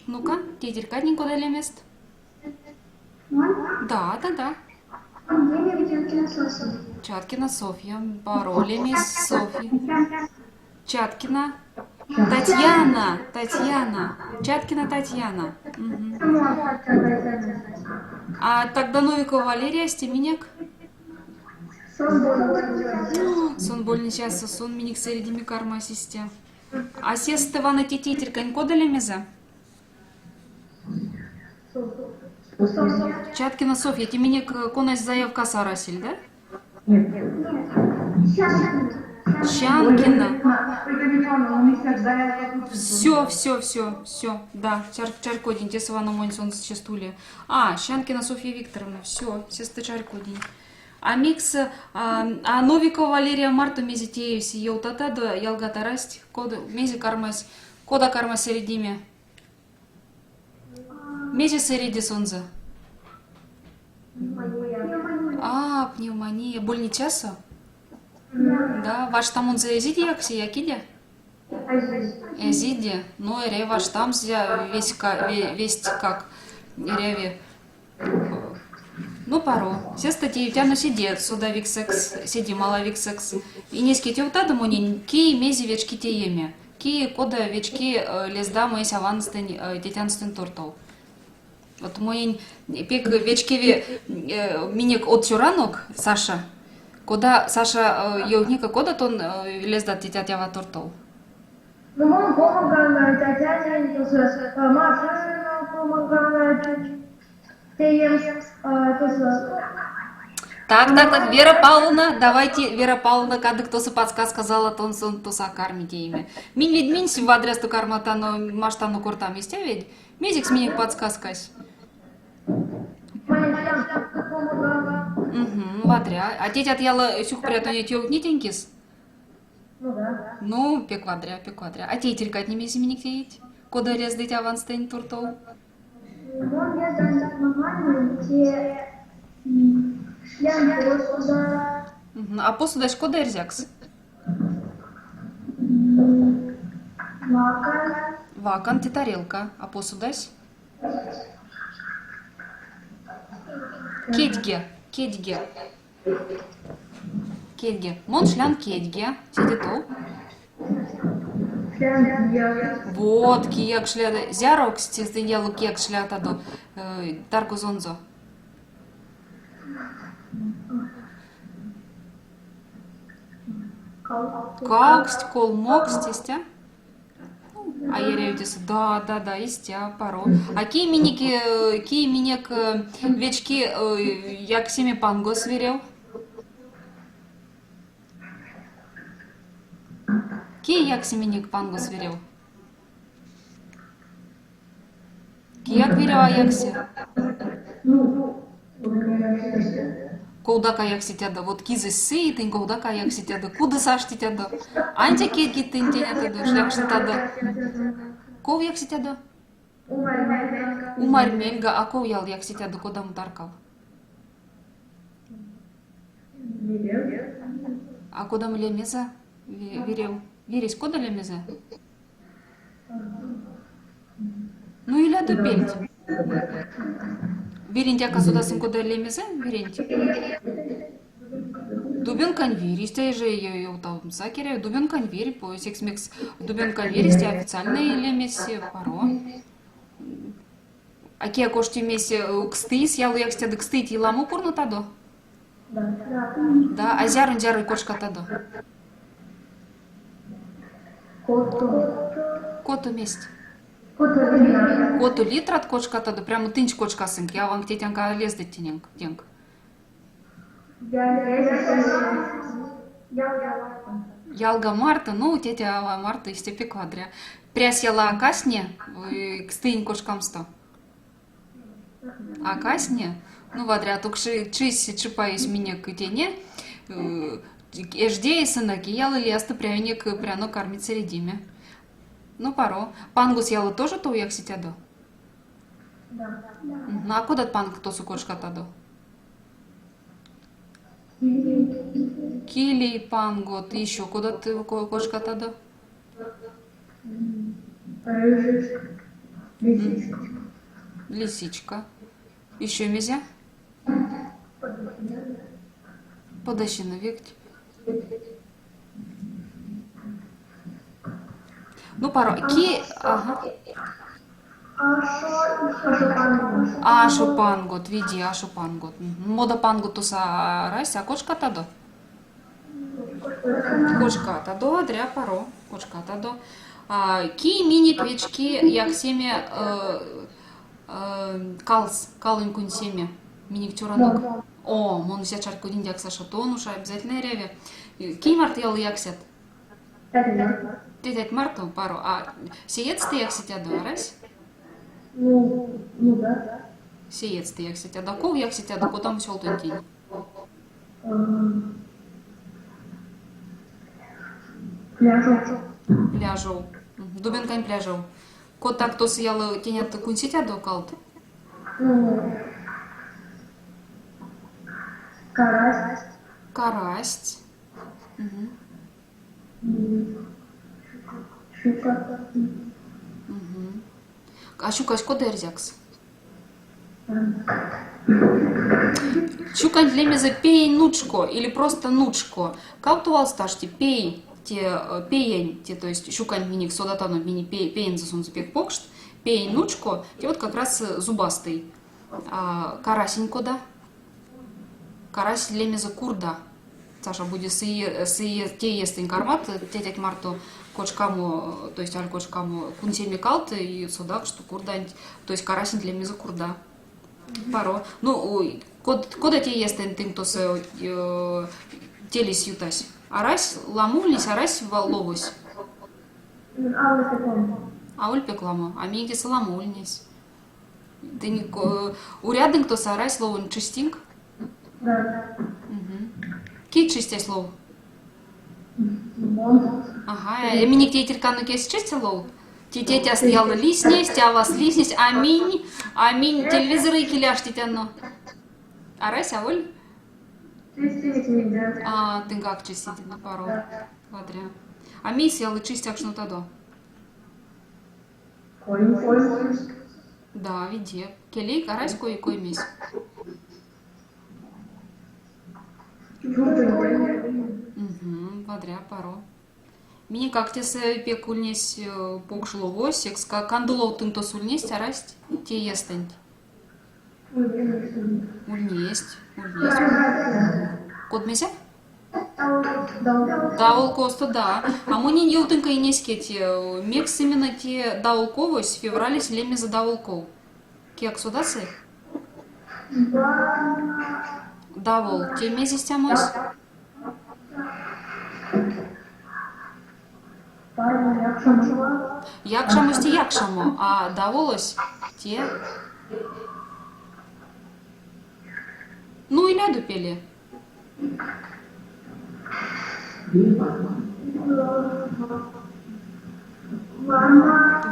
Ну-ка, тейтерькатнень кода лемест? Да, да, да. Чаткина Софья. Паро лемесь Софья. Чаткина Татьяна. Татьяна. Чаткина Татьяна. Угу. А тогда Новикова Валерия те минек? Сон больницясо, сон минек сэредеме кармась истя. А сестэ вана те тейтерькань кода лемезэ? Чаткина Софья, те минек конась заявкас арасель, да? Щанкина. Все, все, все, все, да, чарькодинь, те вана монь сон стуле. А, Щанкина Софья Викторовна, все, сестэ чарькодинь. А мекс, а Новикова Валерия марто мезе теевсь, ёвтатадо, ялгат арасть, кода, мезе кармась, кода кармась сэредеме? Мезе сэреди сонзэ? А, пневмония. Больницясо? Да, варштамонзо эзиде яксе, якиде? Эзиде. Ну, эряви варштамс весть как эряви. Ну, паро. Сестэ теевтяно седе содавиксэкс, седе малавиксэкс. Инескеть ёвтадо монень, кие мезе вечки тееме? Кие кода вечки лездамо эсь аванстэнь, тетянстэнь туртов? Вот монень пек вечкеви минек од цёранок Саша. Кода, Саша, ёвтника, кода тон лездат тетят-ават туртов? Ну, мон помоган тетянень, тосо машина помоган теемс, тосо. Так, так, так, Вера Павловна, давайте, Вера Павловна, кадык тосо подсказка сказала, тон сон тосо а карми тееме. Минь ведь минсь вадрясто карматано, маштано кортамо, истя ведь? Мезекс минек подсказкась? Угу, вадря. А тетят яла сюкпря тонеть ёвтнить тень кис? Ну да. Ну, пек вадря, пек вадря. А тейтерькатне мезе минек теить? Кода лездыть аванстэнь туртов? Мон лездан маманень те шлян посуда. А посудась кода эрзякс? Вакан. Вакан те тарелка. А посудась? Кедьге, кедьге. Кедьге. Мон шлян кедьге. Седе тов. Вот, кияк шляды. Зяроксть сестэнь яло кияк шлятадо таркозонзо? Кавксть, колмоксть, истя? А эрявить Да, да, да, истя, паро. А кие минек, кие минек вечки яксеме пангос вирев? Кие якси минек пангос вирев? Кияк вирев а якси? Ковдак а якситядо? Вот кизэсь сы, и тынь ковдак а якситядо. Кудос аштитядо. Ансяк кедьгеть тынь тейнетядо, шлякшнытадо. Ков якситядо? Умарь мельга. А ков ял якситядо, кодамо таркав? А кодамо лемезэ вирев? Виресь кода лемезэ? Ну, илядо пельть. Виренть а содасынь кода лемезэ виренть. Дубенкань вирь, истя же ёвтавомс а Дубенкань вирь, секс мекс Дубенкань вирь истя официальной лемесь паро. А кияк оштемесь кстыйс, ялыякстядо кстыйть и ламо пурнатадо? Да, а зяронь-зяро кочкатадо? Кото. Кото месть? Кото литрат кочкатадо, прямо тынсь кочкасынк, я вам тетянк а лездыть тененк, тенк. Ялга марто, ну, тетя ава марто истя пек вадря. Прясь яла а касне, кстыень кочкамсто? А касне? Ну, вадря, тукши чись чипаесь минек тене, эждей сынок, и яла лиясто прянек прянок кармить сэредеме. Ну, паро. Пангос яла тоже тов якситядо? Да. Ну, а кодат пангт тосо кочкатадо? Килей пангот, еще кодат кочкатадо? Рыжик. Лисичка. Лисичка. Еще мезе? Подосиновик. Ну, паро. Ки... Ага. Ашо пангот, види, ашо пангот. Мода пангот тосо арась, а кочкатадо? Кочкатадо, вадря, паро, кочкатадо. А, ки минек вечки яксеме э, э, калс, калонь кундсеме, минек цёранок. О, мон истя чарькодинь, Саша, тон уш обязательно эряви. Кинь марто яла яксят? Тетять марто, паро. А сеедьстэ яксетядо, арась? Ну да. Сеедьстэ яксетядо. Ков яксетядо, кодамо сёлтонтень? Пляжов. Пляжов. Дубенкань пляжов. Кодак тосо яла тейнят кундсетядо калт? Ну, карась. Карасть. Угу. Щука. Угу. А щукась кода эрзякс? Щуканть лемезэ пеенучко или просто нучко. Кавто валсто ашти пей, те пеень, те, то есть щуканть минек содатано мини пеензэ сонзэ пек покшт, пеенучко, те вот как раз зубастый. А, карасень кода? Карась лемезэ курда. Саша будет сы те иестэнть кармат тетять марто кочкамо, то есть аль кочкамо кундсеме калт и содак, что курданть, то есть карасенть лемезэ курда. Паро. Ну, кода те иестэнть тынк тосо телесь ютась? Арась ламо ульнесь, арась ловось? Аволь пек ламо. А минек тесэ ламо ульнесь. Тынь урядынк тосо арась ловонть чистинк? Да. Угу. Ки чистясь лов? Мон. Ага, минек тейтерьканок эзь чистя лов? Тетяст яла лиснесть, аваст лиснесть, а минь, а минь телевизор икеле аштетяно. Арась, аволь? Чистить, да. А, тыньгак чистите, ну паро. Вадря. А мейс яла чистякшнотадо? Коймесь. Да, виде. Келей арась кой коймесь. Угу, вадря, паро. Минекгак тесэ пек ульнесь покш ловось, секс кандыловт тынк тосо ульнесть, арасть те иестэнть? Ульнесть, ульнесть. Код мезе? Даволковсто, да. А монень ёвтынка инескеть, мекс именно те даволковось, февралесь лемезэ даволков? Кияк содасы? Давол. Те мезе истямось? Якшамось те якшамо, а даволось те... Ну, илядо пеле.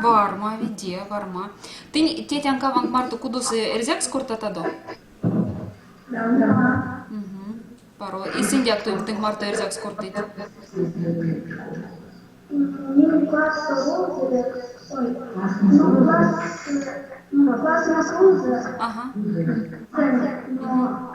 Варма, виде, варма. Тынь тетянк-аванк марто кудосо эрзякс кортатадо? Да. Угу. Паро. И сыньдяк тынк марто эрзякс кортыть? Минь классо ой, ну, класс, ну, класс Ага. но.